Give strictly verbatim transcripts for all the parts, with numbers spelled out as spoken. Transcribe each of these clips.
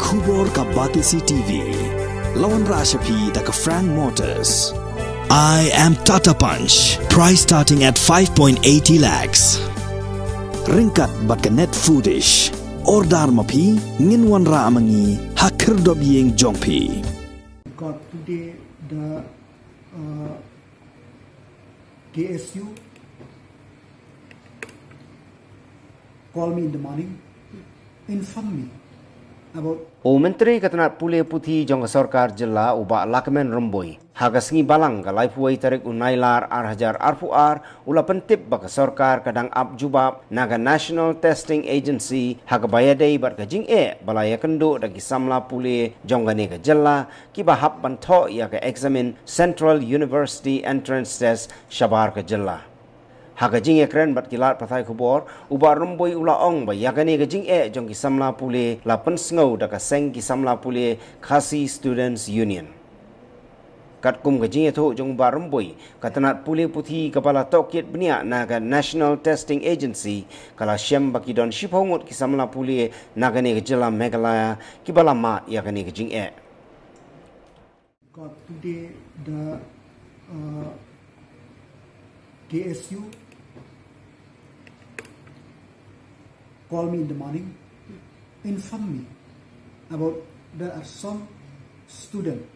Khubor ka Batesi T V. La wanrah sha phi da ka Frank Motors. I am Tata Punch. Price starting at five point eighty lakhs. Ryngkat bad ka Net Foodish. Order ma phi, ngin wanrah ma ngi ha khyrdop ïing jong phi. Got today the uh, K S U call me in the morning, inform me about. U Myntri ka tnat pule puthi jong ka sorkar jylla u Bah Lahkmen Rymbui, ha ka sngi Balang ka laiphew tarik u Nailar ar hajar arphew ar, u la pyntip ba ka sorkar ka dang ap jubab na ka National Testing Agency ha kaba ïadei bad ka jingeh ba la ïakynduh da ki samla pule jong kane ka jylla kiba hap ban thoh ïa ka eksamin Central University Entrance Test shabar ka jylla. Ha ka jingïakren bad ki lad pathai khubor, u Bah Rymbui u la ong ba ïa kane ka jingeh jong ki samla pule la pynsngew da ka seng ki samla pule Khasi Students Union. Katkum ka jingïathuh jong u Bah Rymbui, ka tnat pule puthi kaba la tohkit bniah na ka National Testing Agency ka la shem ba ki don shiphew ngut ki samla pule na kane ka jylla Meghalaya kiba la mad ïa kane ka jingeh. Got today the uh, K S U call me in the morning, inform me about there are some student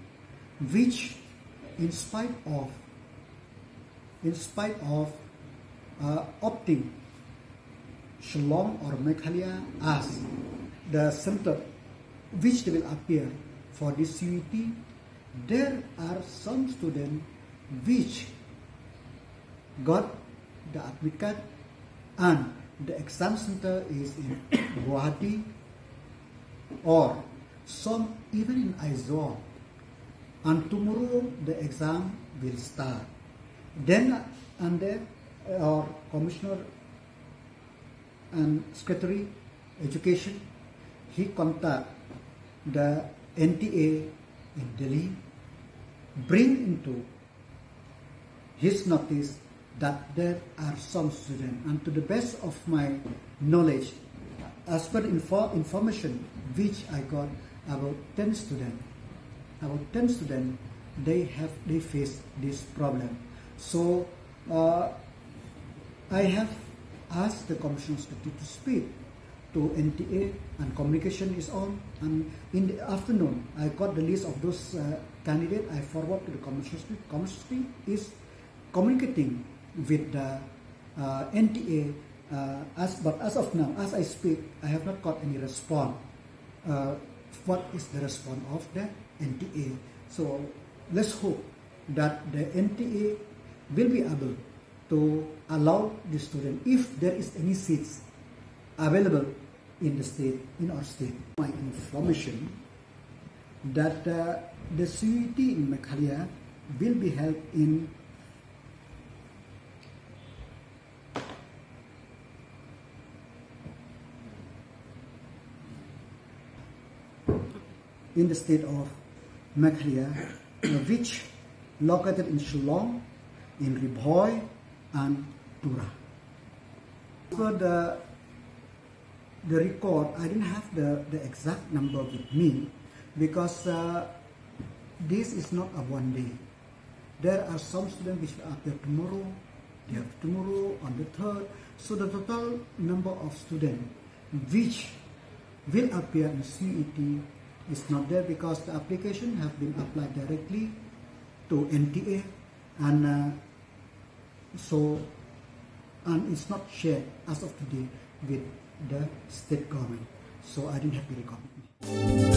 which, in spite of in spite of uh, opting Shillong or Meghalaya as the center which they will appear for this C U E T, there are some students which got the admit card and the exam center is in Guwahati or some even in Aizawl. And tomorrow the exam will start. Then and there, our commissioner and secretary education, he contact the N T A in Delhi, bring into his notice that there are some students, and to the best of my knowledge, as per info- information which I got, about ten students, about ten students, they have they face this problem. So uh, I have asked the commissioner to speak to N T A, and communication is on. And in the afternoon, I got the list of those uh, candidates. I forward to the commissioner speak. Commissioner speak is communicating with the uh, N T A. Uh, as but as of now, as I speak, I have not got any response. Uh, what is the response of the N T A? So let's hope that the N T A will be able to allow the student, if there is any seats available in the state, in our state. My information that uh, the C U E T in Meghalaya will be held in in the state of Meghalaya, uh, which located in Shillong, in Ri Bhoi, and Tura. For the the record, I didn't have the, the exact number with me because uh, this is not a one day. There are some students which will appear tomorrow, day after tomorrow, on the third. So the total number of students which will appear in C U E T is not there because the application have been applied directly to N T A, and uh, so and it's not shared as of today with the state government. So I didn't have the record with me.